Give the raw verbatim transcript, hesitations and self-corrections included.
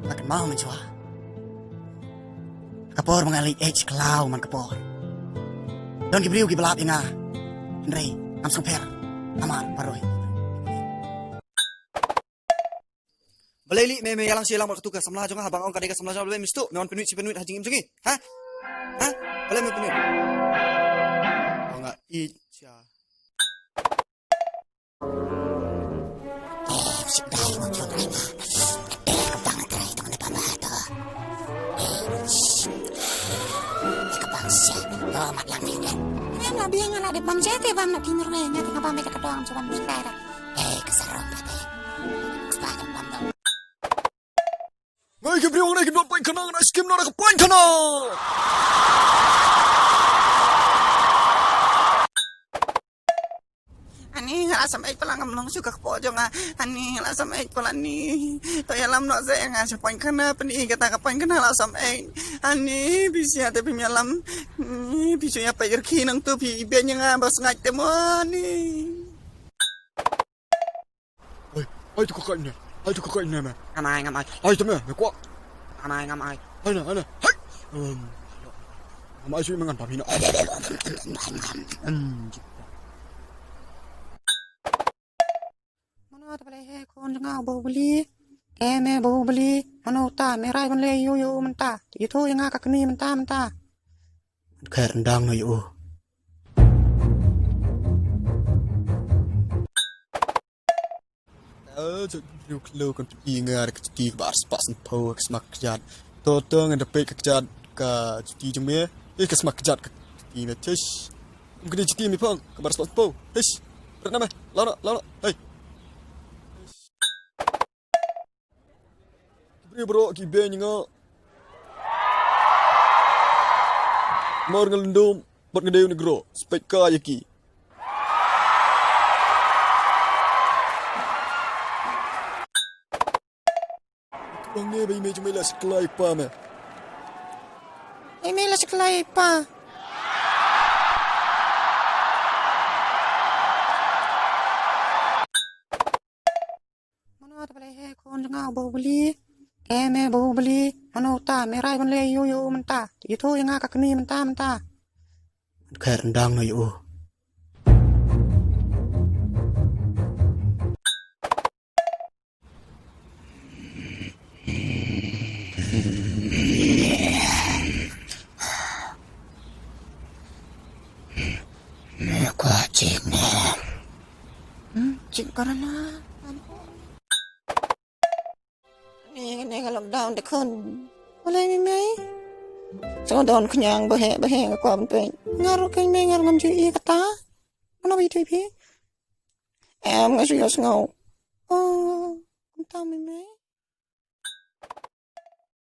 Ba kynmaw mynshuwa ka por ba nga leit eit khlaw man ka por. Don ki briew kiba lap ïa nga. Hynrei ngam sngewpher. Namar baroh. Balei lei me, me ïalang shi ïalang bad katu ka samla jong nga, haba nga ong ka dei ka samla jong nga, balei me sdang, me wan pynwit shi pynwit ha jingim jong ngi. Ha? Ha? Balei me pynwit? Ba nga eit sha. Ngai ki briew ngai ki don painkhana, ngai skim na ka painkhana. Ani nga la sam eit palat, ngam long shuh ka kpoh jong nga. Ani nga la sam eit palat ni. To ïalam noh seh nga sha painkhana, pyni kata ka painkhana la sam eit. Ani phi sha te phim ïalam. Ni phi shu ïa peit rkhie nangtu, phi ibeiñ ïa nga ba sngaid te mo ni. Hai, hai tu ka kai ne. Hai tu ka kai ne me. Ngamai, ngamai. Hai tu me, me kwah. Ngamai, ngamai. Hai ne, hai ne. Hai. Em, ngamai sui me ngan pam hi na. Em. Mano ta balei he khun jong nga Bahubali. Em, eh, Bahubali. Mano ta me rai ban leh ïa u, ïa u mynta. Ïathuh ïa nga ka kmie mynta, mynta. Kher ndang no ïa u. Eh, jot briew khloo kan pynï nga ka juti kaba arspah sanphew ka sma kjat. To to ngan da peit ka kjat ka juti jong me. Eh, ka sma kjat ka juti me, tish. Kum kini juti me phong kaba arspah sanphew. Tish. Rat na me. Lano, lano. Hei. Ki briew baroh ki beiñ nga. Mar nga lyndum bad nga dei u negro, spek ka ïa ki. Ba ngi ba i mei jong mei la sklai pa me. I mei la sklai pa. Mano ta balei he khun jong nga Bahubali. Em, eh, Bahubali. Mano ta me rai ban leh ïa u, ïa u mynta. Ïathuh ïa nga ka kmie mynta, mynta. Kher ndang no ïa u. Me kwah chik ne. Hmm, chik ka rana. Ni, ni ka lockdown te khun. Balei me mei? Sngewdon khñiang ba heh, ba heh nga kwah ban peit. Nga ruh kein mei nga ruh ngam ju ïohi kata. Mano ba ïathuh ïa phi? Em, nga shu ïohsngew. Oh, kumta me mei.